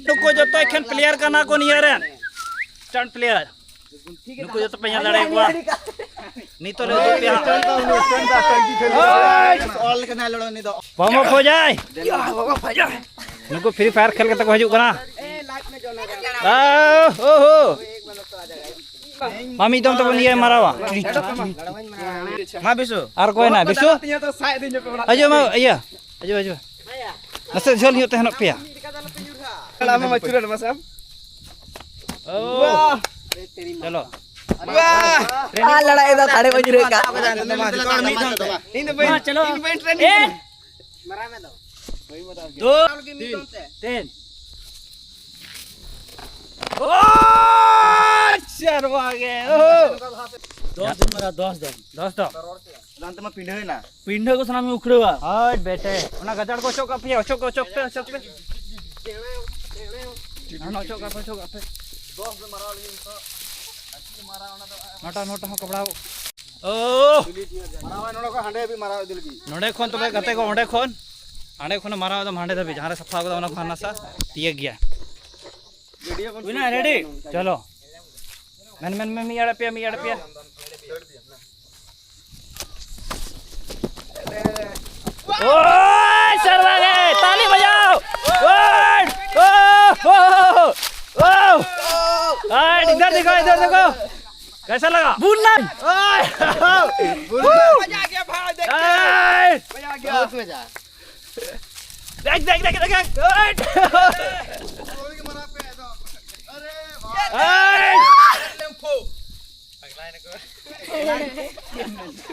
ᱱᱩᱠᱩ ᱡᱚᱛᱚ ᱮᱠᱷᱮᱱ ᱯᱞᱮᱭᱟᱨ ᱠᱟᱱᱟ ᱠᱚ ᱱᱤᱭᱟᱹ ᱨᱮᱱ, ᱥᱴᱟᱱᱴ ᱯᱞᱮᱭᱟᱨ᱾ ᱱᱩᱠᱩ ᱡᱚᱛᱚ ᱯᱮ ᱧᱮᱞ ᱫᱟᱲᱮᱭᱟᱠᱚᱣᱟ᱾ ᱱᱤᱛᱚᱜ ᱞᱮ ᱩᱫᱩᱜ ᱯᱮᱭᱟ ᱦᱟᱸᱜ᱾ ᱚᱞ ᱠᱟᱱᱟᱭ ᱞᱚᱲᱚ ᱩᱱᱤ ᱫᱚ᱾ ᱵᱟᱵᱟ ᱯᱷᱚᱡᱟᱭ᱾ ᱱᱩᱠᱩ ᱯᱷᱨᱤ ᱯᱷᱟᱭᱟᱨ ᱠᱷᱮᱞ ᱠᱟᱛᱮ ᱠᱚ ᱦᱤᱡᱩᱜ ᱠᱟᱱᱟ᱾ ᱟᱦ, ᱳ ᱦᱳ᱾ ᱢᱟ ᱢᱤᱫ ᱫᱚᱢ ᱛᱮᱵᱚᱱ ᱤᱭᱟᱹ ᱢᱟᱨᱟᱣᱟ᱾ ᱢᱟ ᱵᱤᱥᱩ᱾ ᱟᱨ ᱚᱠᱚᱭ ᱦᱮᱱᱟᱭ ᱵᱤᱥᱩ? ᱦᱤᱡᱩᱜ ᱢᱟ, ᱤᱭᱟᱹ᱾ ᱦᱤᱡᱩᱜ, ᱦᱤᱡᱩᱜ᱾ ᱱᱟᱥᱮ ᱡᱷᱟᱹᱞ ᱧᱚᱜ ᱛᱮ ᱦᱮᱱᱚᱜ ᱯᱮᱭᱟ᱾ ᱟᱢ ᱢᱟ ᱪᱩᱨᱟᱹᱴ ᱢᱟᱥᱮ ᱟᱢ᱾ ᱳ᱾ ᱪᱚᱞᱚ᱾ ᱟᱨ ᱞᱟᱲᱟᱭ ᱫᱟ, ᱫᱟᱲᱮ ᱵᱟᱹᱧ ᱧᱩᱨᱟᱹᱜ ᱠᱟᱱ᱾ ᱤᱧ ᱫᱚ ᱵᱟᱹᱧ, ᱢᱟ, ᱪᱚᱞᱚ᱾ ᱤᱧ ᱵᱟᱹᱧ ᱴᱨᱮᱱᱤᱝ ᱮ! ᱠᱟᱱᱟ᱾ ᱫᱩ, ᱛᱤᱱ᱾ ᱳ, ᱪᱟᱨᱣᱟ ᱜᱮ, ᱳ᱾ ᱫᱚᱥ ᱫᱚᱢ ᱢᱟᱨᱟ, ᱫᱚᱥ ᱫᱚᱢ᱾ ᱫᱚᱥ ᱫᱚᱢ᱾ ᱨᱟᱱ ᱛᱮᱢᱟ ᱯᱤᱸᱰᱷᱟᱹᱭᱮᱱᱟ᱾ ᱯᱤᱸᱰᱷᱟᱹ ᱠᱚ ᱥᱟᱱᱟᱢ ᱜᱮ ᱩᱠᱷᱲᱟᱹᱣᱟ᱾ ᱦᱳᱭ, ᱵᱮᱴᱮ᱾ ᱚᱱᱟ ᱜᱟᱡᱟᱲ ᱠᱚ ᱚᱪᱚᱜ ᱠᱟᱜ ᱯᱮ, ᱚᱪᱚᱜ ᱠᱚ, ᱚᱪᱚᱜ ᱯᱮ, ᱚᱪᱚᱜ ᱯᱮ᱾ ᱚᱱᱟ ᱚᱪᱚᱜ ᱠᱟᱜ ᱯᱮ, ᱚᱪᱚᱜ ᱠᱟᱜ ᱯᱮ᱾ ᱱᱚᱴᱟ, ᱱᱚᱴᱟ ᱦᱚᱸ ᱠᱚ ᱵᱟᱲᱟᱣ᱾ ᱳ! ᱢᱟᱨᱟᱣ ᱱᱚᱰᱮ ᱠᱷᱚᱱ ᱦᱟᱸᱰᱮ ᱦᱟᱹᱵᱤᱡ ᱢᱟᱨᱟᱣ ᱤᱫᱤ ᱞᱟᱹᱜᱤᱫ᱾ ᱱᱚᱰᱮ ᱠᱷᱚᱱ ᱛᱚᱵᱮ ᱜᱟᱛᱮ ᱠᱚ, ᱚᱸᱰᱮ ᱠᱷᱚᱱ, ᱦᱟᱸᱰᱮ ᱠᱷᱚᱱ ᱢᱟᱨᱟᱣ ᱮᱠᱫᱚᱢ ᱦᱟᱸᱰᱮ ᱫᱷᱟᱹᱵᱤᱡ, ᱡᱟᱦᱟᱸ ᱨᱮ ᱥᱟᱯᱷᱟ ᱠᱟᱫᱟ ᱚᱱᱟ ᱠᱷᱚᱱ ᱦᱟᱱᱟ ᱥᱟ ᱛᱤᱭᱟᱹᱜ ᱜᱮᱭᱟ᱾ ᱦᱩᱭᱱᱟ, ᱨᱮᱰᱤ? ᱪᱚᱞᱚ᱾ ᱢᱮᱱ, ᱢᱮᱱ, ᱢᱮᱱ, ᱢᱤᱫ ᱟᱲᱮ ᱯᱮᱭᱟ, ᱢᱤᱫ ᱟᱲᱮ ᱯᱮᱭᱟ᱾ ओए, सरवा गए, ताली बजाओ। ओए, ओ, ओ, ओ, ओ। ओए, इधर देखो, इधर देखो। कैसा लगा? बुल्ला। ओए, बुल्ला। मजा आ गया भाई, देख के। ओए। मजा आ गया। बहुत मजा। देख, देख, देख, देख, देख। ओए। ओए।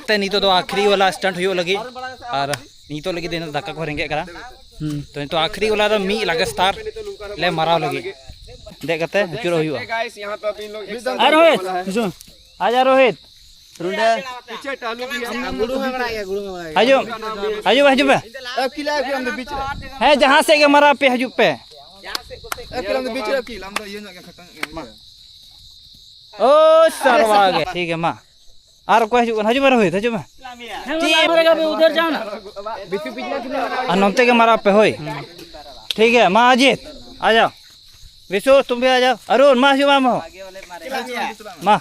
ᱛᱮ ᱱᱤᱛᱚᱜ ᱫᱚ ᱟᱠᱷᱨᱤ ᱣᱟᱞᱟ ᱥᱴᱟᱱᱴ ᱦᱩᱭᱩᱜ ᱞᱟᱹᱜᱤᱫ, ᱟᱨ ᱱᱤᱛᱚᱜ ᱞᱟᱹᱜᱤᱫ ᱫᱚ ᱫᱟᱠᱟ ᱠᱚ ᱨᱮᱸᱜᱮᱡ ᱠᱟᱱᱟ᱾ ᱦᱩᱸ᱾ ᱛᱚ ᱱᱤᱛᱚᱜ ᱟᱠᱷᱨᱤ ᱣᱟᱞᱟ ᱫᱚ ᱢᱤᱫ ᱞᱟᱜᱟᱥᱛᱟᱨ ᱞᱮ ᱢᱟᱨᱟᱣ ᱞᱟᱹᱜᱤᱫ᱾ ᱫᱮᱡ ᱠᱟᱛᱮ ᱟᱹᱪᱩᱨᱚᱜ ᱦᱩᱭᱩᱜᱼᱟ᱾ ᱟᱨ ᱨᱳᱦᱤᱛ, ᱦᱤᱡᱩᱜ ᱢᱮ᱾ ᱟᱡ ᱟᱨ ᱨᱳᱦᱤᱛ᱾ ᱦᱤᱡᱩᱜ, ᱦᱤᱡᱩᱜ ᱯᱮ᱾ ᱦᱮᱸ, ᱡᱟᱦᱟᱸ ᱥᱮᱫ ᱜᱮ ᱢᱟᱨᱟᱣ ᱯᱮ, ᱦᱤᱡᱩᱜ ᱯᱮ᱾ ᱳ, ᱥᱟᱨᱣᱟ ᱜᱮ᱾ ᱴᱷᱤᱠ ᱜᱮᱭᱟ, ᱢᱟ᱾ ᱟᱨ ᱚᱠᱚᱭ ᱦᱤᱡᱩᱜ ᱠᱟᱱᱟ? ᱦᱤᱡᱩᱜ ᱢᱮ ᱨᱳᱦᱤᱛ, ᱦᱤᱡᱩᱜ ᱢᱮ᱾ ᱟᱨ ᱱᱚᱱᱛᱮ ᱜᱮ ᱢᱟᱨᱟᱣ ᱯᱮ, ᱦᱳᱭ᱾ ᱴᱷᱤᱠ ᱜᱮᱭᱟ, ᱢᱟ ᱟᱡᱤᱛ, ᱟᱡᱟᱣ᱾ ᱵᱤᱥᱩ, ᱛᱩᱢ ᱵᱷᱤ ᱟᱡᱟᱣ᱾ ᱟᱨᱩᱱ, ᱢᱟ ᱦᱤᱡᱩᱜ ᱢᱮ ᱟᱢ ᱦᱚᱸ᱾ ᱢᱟ᱾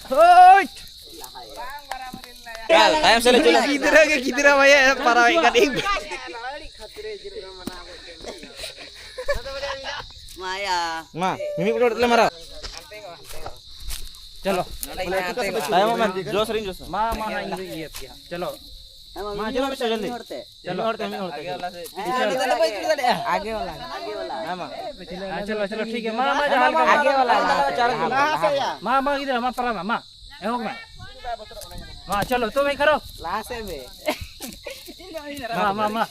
ᱦᱳᱭ᱾ ᱛᱟᱭᱚᱢ ᱥᱮᱫ ᱞᱮ ᱪᱟᱞᱟᱜᱼᱟ᱾ ᱜᱤᱫᱽᱨᱟᱹ ᱜᱮ ᱜᱤᱫᱽᱨᱟᱹ ᱵᱟᱭ ᱯᱟᱨᱟᱣᱮᱫ ᱠᱟᱱ᱾ ᱢᱟᱭᱟ᱾ ᱢᱟ, ᱢᱤᱢᱤᱫ ᱠᱚᱴᱚ ᱞᱮ ᱢᱟᱨᱟᱣ᱾ ᱪᱚᱞᱚ᱾ ᱛᱟᱭᱚᱢᱚᱜ ᱢᱮ, ᱡᱚᱥ ᱨᱤᱧ ᱡᱚᱥᱟ᱾ ᱢᱟ, ᱢᱟ, ᱦᱟᱸᱜ ᱤᱧ ᱫᱩᱧ ᱤᱭᱟᱹ ᱯᱮᱭᱟ᱾ ᱪᱚᱞᱚ᱾ ᱢᱟ, ᱪᱚᱞᱚ, ᱢᱤᱫ ᱦᱚᱲ ᱛᱮ, ᱡᱚᱞᱫᱤ᱾ ᱢᱤᱫ ᱦᱚᱲ ᱛᱮ, ᱢᱤᱫ ᱦᱚᱲ ᱛᱮ, ᱢᱤᱫ ᱦᱚᱲ ᱛᱮ᱾ ᱦᱮᱸ, ᱱᱤᱛᱚᱜ ᱫᱚ ᱵᱟᱹᱧ ᱫᱩᱲᱩᱵ ᱫᱟᱲᱮᱭᱟᱜᱼᱟ᱾ ᱟᱜᱮ ᱣᱟᱞᱟ᱾ ᱦᱮᱸ, ᱢᱟ᱾ ᱦᱮᱸ, ᱪᱚᱞᱚ, ᱪᱚᱞᱚ, ᱴᱷᱤᱠ ᱜᱮᱭᱟ᱾ ᱢᱟ, ᱢᱟ, ᱡᱟᱦᱟᱸ ᱞᱮᱠᱟ ᱢᱟ᱾ ᱟᱜᱮ ᱣᱟᱞᱟ, ᱞᱟᱦᱟ ᱥᱮᱫ, ᱞᱟᱦᱟ ᱥᱮᱫ᱾ ᱢᱟ, ᱢᱟ, ᱜᱤᱫᱽᱨᱟᱹ, ᱢᱟ, ᱯᱟᱨᱟ ᱢᱮ, ᱢᱟ᱾ ᱮᱦᱚᱵ ᱢᱮ᱾ ᱢᱟ, ᱪᱚᱞᱚ, ᱛᱚ ᱢᱤᱫ ᱠᱷᱟᱨᱚ᱾ ᱞᱟᱦᱟ ᱥᱮᱫ ᱢᱮ᱾ ᱢᱟ, ᱢᱟ, ᱢᱟ᱾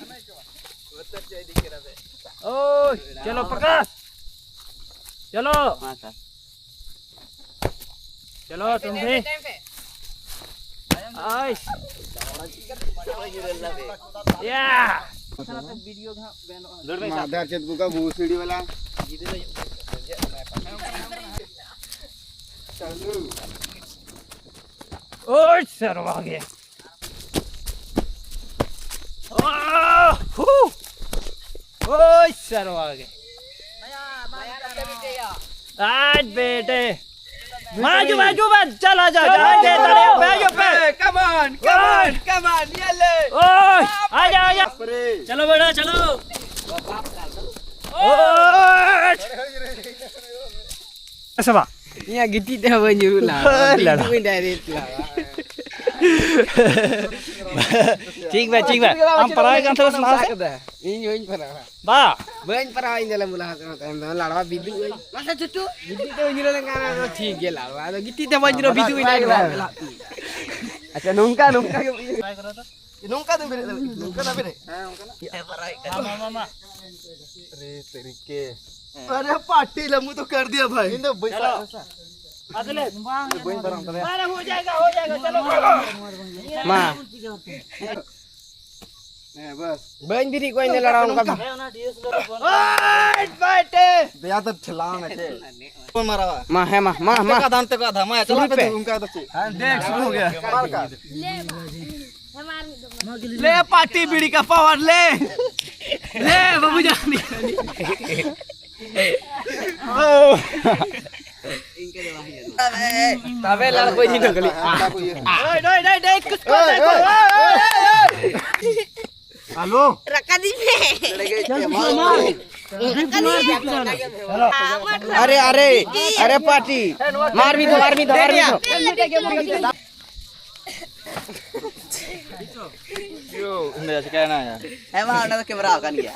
ᱳᱭ, ᱪᱚᱞᱚ, ᱯᱨᱚᱠᱟᱥ᱾ ᱪᱚᱞᱚ᱾ ᱢᱟ, ᱥᱟᱨ᱾ ᱪᱚᱞᱚ, ᱛᱩᱢ ᱵᱷᱤ᱾ ᱟᱭ᱾ ᱭᱟ᱾ ᱢᱟᱫᱟᱨ ᱪᱮᱫ ᱠᱚ ᱠᱟ ᱵᱷᱩᱥᱲᱤ ᱣᱟᱞᱟ᱾ ᱳᱭ, ᱥᱟᱨᱣᱟ ᱜᱮ᱾ ᱳᱭ, ᱥᱟᱨᱣᱟ ᱜᱮ᱾ ᱟᱡ ᱵᱮᱴᱮ᱾ ᱢᱟ ᱦᱤᱡᱩᱜ ᱢᱮ, ᱦᱤᱡᱩᱜ ᱢᱮ᱾ ᱪᱟᱞᱟ ᱡᱟ, ᱡᱟ, ᱡᱟ, ᱡᱟ, ᱡᱟ, ᱡᱟ, ᱯᱮ, ᱦᱤᱡᱩᱜ ᱯᱮ᱾ Come on, come on, come on, ᱭᱟᱞᱮ᱾ ᱳᱭ, ᱟᱡᱟ, ᱟᱡᱟ᱾ ᱵᱟᱯᱨᱮ᱾ ᱪᱚᱞᱚ ᱵᱮᱴᱟ, ᱪᱚᱞᱚ᱾ ᱳᱭ᱾ ᱥᱮ ᱵᱟ? ᱤᱧᱟᱹᱜ ᱜᱤᱛᱤᱡ ᱛᱮᱦᱚᱸ ᱵᱟᱹᱧ ᱧᱩᱨᱩᱜ ᱞᱟᱦᱟ᱾ ᱦᱳᱭ, ᱞᱟᱲᱟ᱾ ᱵᱤᱫᱩ ᱵᱟᱹᱧ direct ᱞᱟᱦᱟ᱾ ᱴᱷᱤᱠ ᱵᱟ, ᱴᱷᱤᱠ ᱵᱟ᱾ ᱟᱢ ᱯᱟᱨᱟᱣ ᱠᱟᱱ ᱛᱟᱦᱮᱸ ᱞᱟᱦᱟ ᱥᱮᱫ? ᱤᱧ ᱵᱟᱹᱧ ᱯᱟᱨᱟᱣᱟ᱾ ᱵᱟ᱾ ᱵᱟᱹᱧ ᱯᱟᱨᱟᱣᱟ ᱤᱧ ᱫᱚ ᱞᱮ ᱢᱩᱞᱟ ᱦᱟᱛ ᱛᱟᱭᱚᱢ ᱫᱚ ᱞᱟᱲᱣᱟ ᱵᱤᱫᱩ ᱟᱹᱧ᱾ ᱢᱟᱥᱮ ᱪᱩᱴᱩ᱾ ᱵᱤᱫᱩ ᱫᱚ ᱧᱩᱨᱩ ᱞᱮᱱᱠᱷᱟᱱ ᱫᱚ ᱴᱷᱤᱠ ᱜᱮ ᱞᱟᱲᱣᱟ᱾ ᱟᱫᱚ ᱜᱤᱛᱤᱡ ᱛᱮ ᱵᱟᱹᱧ ᱧᱩᱨᱩ ᱵᱤᱫᱩ ᱤᱧ ᱞᱟᱲᱣᱟ᱾ ᱟᱪᱪᱷᱟ, ᱱᱚᱝᱠᱟ, ᱱᱚᱝᱠᱟ ᱜᱮ᱾ ᱱᱚᱝᱠᱟ ᱫᱚ ᱵᱮᱨᱮᱫ ᱫᱟᱲᱮᱭᱟᱜᱼᱟ᱾ ᱱᱚᱝᱠᱟ ᱫᱚ ᱵᱮᱨᱮᱫ᱾ ᱦᱮᱸ, ᱚᱱᱠᱟᱱᱟᱜ᱾ ᱢᱟ, ᱢᱟ, ᱢᱟ, ᱢᱟ᱾ ᱟᱨᱮ ᱛᱮᱨᱤ ᱠᱮ᱾ ᱟᱨᱮ ᱯᱟᱴᱤ ᱞᱟᱢᱩ ᱛᱚ ᱠᱟᱨ ᱫᱤᱭᱟ ᱵᱷᱟᱭ᱾ ᱤᱧ ᱫᱚ ᱵᱟᱹᱧ ᱪᱟᱞᱟᱜ ᱠᱟᱱᱟ᱾ ᱟᱫᱚ ᱞᱮ᱾ ᱵᱟᱹᱧ ᱯᱟᱨᱚᱢ ᱫᱟᱲᱮᱭᱟᱜᱼᱟ᱾ ᱟᱨᱮ ᱦᱳ ᱡᱟᱭᱜᱟ, ᱦᱳ ᱡᱟᱭᱜᱟ, ᱪᱚᱞᱚ, ᱪᱚᱞᱚ᱾ ᱢᱟ᱾ ᱦᱮᱸ, ᱵᱟᱥ᱾ ᱵᱟᱹᱧ ᱵᱤᱨᱤᱫ ᱠᱚᱣᱟ ᱤᱧ ᱫᱚ ᱞᱟᱲᱟᱣ ᱠᱟᱱ᱾ ᱫᱮᱭᱟ ᱫᱚ ᱴᱷᱮᱞᱟᱣ ᱢᱮ ᱪᱮ᱾ ᱵᱚᱱ ᱢᱟᱨᱟᱣᱟ᱾ ᱢᱟ, ᱦᱮᱸ, ᱢᱟ, ᱢᱟ, ᱢᱟ᱾ ᱫᱟᱱᱛᱮ ᱠᱚ ᱟᱫᱷᱟ, ᱢᱟ, ᱪᱟᱞᱟᱜ ᱯᱮ᱾ ᱚᱱᱠᱟ ᱫᱚ ᱪᱮᱫ? ᱦᱮᱸ, ᱫᱮᱠ, ᱥᱩᱨᱩ ᱦᱚ ᱜᱮᱭᱟ᱾ ᱚᱠᱟ ᱞᱮᱠᱟ? ᱞᱮ ᱯᱟᱴᱤ ᱵᱤᱲᱤ ᱠᱟ ᱯᱟᱣᱟᱨ ᱞᱮ᱾ ᱞᱮ ᱵᱟᱵᱩ ᱡᱟᱱᱤ᱾ ᱛᱟᱵᱮ ᱞᱟᱲ ᱠᱚ ᱤᱧ ᱫᱚ ᱠᱷᱟᱹᱞᱤ᱾ ᱰᱟᱭ, ᱰᱟᱭ, ᱰᱟᱭ, ᱰᱟᱭ, ᱠᱩᱥ ᱠᱚ, ᱰᱟᱭ ᱠᱚ᱾ ᱦᱮᱞᱳ᱾ ᱨᱟᱠᱟᱫᱤᱧ ᱢᱮ᱾ ᱟᱨᱮ, ᱟᱨᱮ, ᱟᱨᱮ ᱯᱟᱴᱤ᱾ ᱢᱟᱨ ᱢᱤᱫ ᱫᱷᱟᱣ, ᱢᱟᱨ ᱢᱤᱫ ᱫᱷᱟᱣ, ᱢᱟᱨ ᱢᱤᱫ ᱫᱷᱟᱣ᱾ ᱤᱧ ᱫᱚ ᱪᱤᱠᱟᱹᱭᱮᱱᱟ ᱭᱟ? ᱦᱮᱸ, ᱢᱟ, ᱚᱸᱰᱮ ᱫᱚ ᱠᱮᱢᱮᱨᱟ ᱟᱠᱟᱱ ᱜᱮᱭᱟ᱾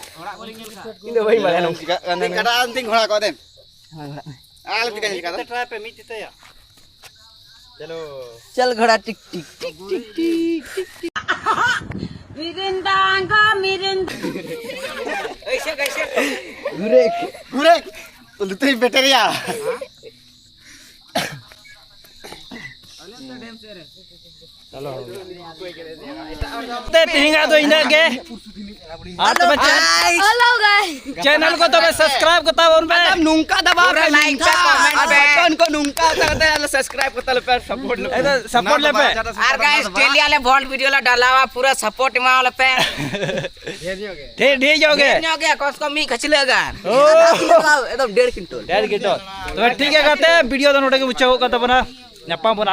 ᱤᱧ ᱫᱚ ᱵᱟᱹᱧ ᱵᱟᱲᱟᱭᱟ ᱱᱚᱝᱠᱟ᱾ ᱪᱤᱠᱟᱹᱜ ᱠᱟᱱᱟ? ᱠᱟᱴᱟ ᱟᱱᱛᱤᱧ ᱜᱷᱚᱲᱟ ᱠᱚ ᱫᱮᱱ᱾ ᱟᱞᱮ ᱴᱷᱤᱠᱟᱹᱧ ᱪᱤᱠᱟᱹ ᱫᱟ᱾ ᱴᱨᱟᱭ ᱯᱮ ᱢᱤᱫ ᱛᱤ ᱛᱮ ᱭᱟ᱾ ᱪᱚᱞᱚ᱾ ᱪᱚᱞ ᱜᱷᱚᱲᱟ ᱴᱤᱠ ᱴᱤᱠ ᱴᱤᱠ ᱴᱤᱠ ᱴᱤᱠ ᱴᱤᱠ᱾ ᱢᱤᱨᱤᱱ ᱫᱟᱝᱜᱟ ᱢᱤᱨᱤᱱ᱾ ᱜᱷᱩᱨᱮ᱾ ᱜᱷᱩᱨᱮ᱾ ᱞᱩᱛᱩᱨ ᱵᱮᱴᱮᱨᱤᱭᱟ᱾ ᱛᱮ ᱛᱮᱦᱮᱧᱟᱜ ᱫᱚ ᱤᱱᱟᱹᱜ ᱜᱮ᱾ ᱟᱨ ᱛᱚᱵᱮ ᱪᱮ-, ᱦᱮᱞᱳ ᱜᱟᱭᱥ᱾ ᱪᱮᱱᱮᱞ ᱠᱚ ᱛᱚᱵᱮ ᱥᱟᱵᱥᱠᱨᱟᱭᱤᱵ ᱠᱚ ᱛᱟᱵᱚᱱ ᱯᱮ᱾ ᱟᱫᱚ ᱱᱚᱝᱠᱟ ᱫᱚ ᱵᱟᱝ ᱯᱩᱨᱟᱹ ᱠᱟᱱᱟ, like ᱱᱚᱝᱠᱟ ᱯᱮ, comment ᱟᱨ ᱯᱮ᱾ ᱵᱚᱪᱚᱱ ᱠᱚ ᱱᱚᱝᱠᱟ ᱠᱟᱛᱮ ᱟᱞᱮ ᱥᱟᱵᱥᱠᱨᱟᱭᱤᱵ ᱠᱚ ᱛᱟᱞᱮ ᱯᱮ, ᱥᱟᱯᱳᱨᱴ ᱞᱮ ᱯᱮ᱾ ᱮᱠᱫᱚᱢ ᱥᱟᱯᱳᱨᱴ ᱞᱮ ᱯᱮ᱾ ᱟᱨ ᱜᱟᱭᱥ, ᱰᱮᱞᱤ ᱟᱞᱮ ᱵᱷᱚᱞᱴ ᱵᱷᱤᱰᱤᱭᱳ ᱞᱮ ᱰᱟᱞᱟᱣᱟ, ᱯᱩᱨᱟᱹ ᱥᱟᱯᱳᱨᱴ ᱮᱢᱟᱣᱟᱞᱮ ᱯᱮ᱾ ᱰᱷᱮᱨ ᱧᱚᱜ ᱜᱮ᱾ ᱰᱷᱮᱨ, ᱰᱷᱮᱨ ᱧᱚᱜ ᱜᱮ᱾ ᱰᱷᱮᱨ ᱧᱚᱜ ᱜᱮ, ᱠᱚᱢ ᱥᱮ ᱠᱚᱢ ᱢᱤᱫ ᱠᱷᱟᱹᱪᱞᱟᱹᱜ ᱜᱟᱱ᱾ ᱳ᱾ ᱮᱠᱫᱚᱢ ᱰᱮᱲ ᱠᱤᱱᱴᱚᱞ᱾ ᱰᱮᱲ ᱠᱤᱱᱴᱚᱞ᱾ ᱛᱚᱵᱮ ᱴᱷᱤᱠ ᱜᱮᱭᱟ ᱜᱟᱛᱮ, ᱵᱷᱤᱰᱤᱭᱳ ᱫᱚ ᱱᱚᱰᱮ ᱜᱮ ᱢᱩᱪᱟᱹᱫᱚᱜ ᱠᱟᱱ ᱛᱟᱵᱚᱱᱟ᱾ ᱧᱟᱯᱟᱢ ᱵᱚᱱᱟ᱾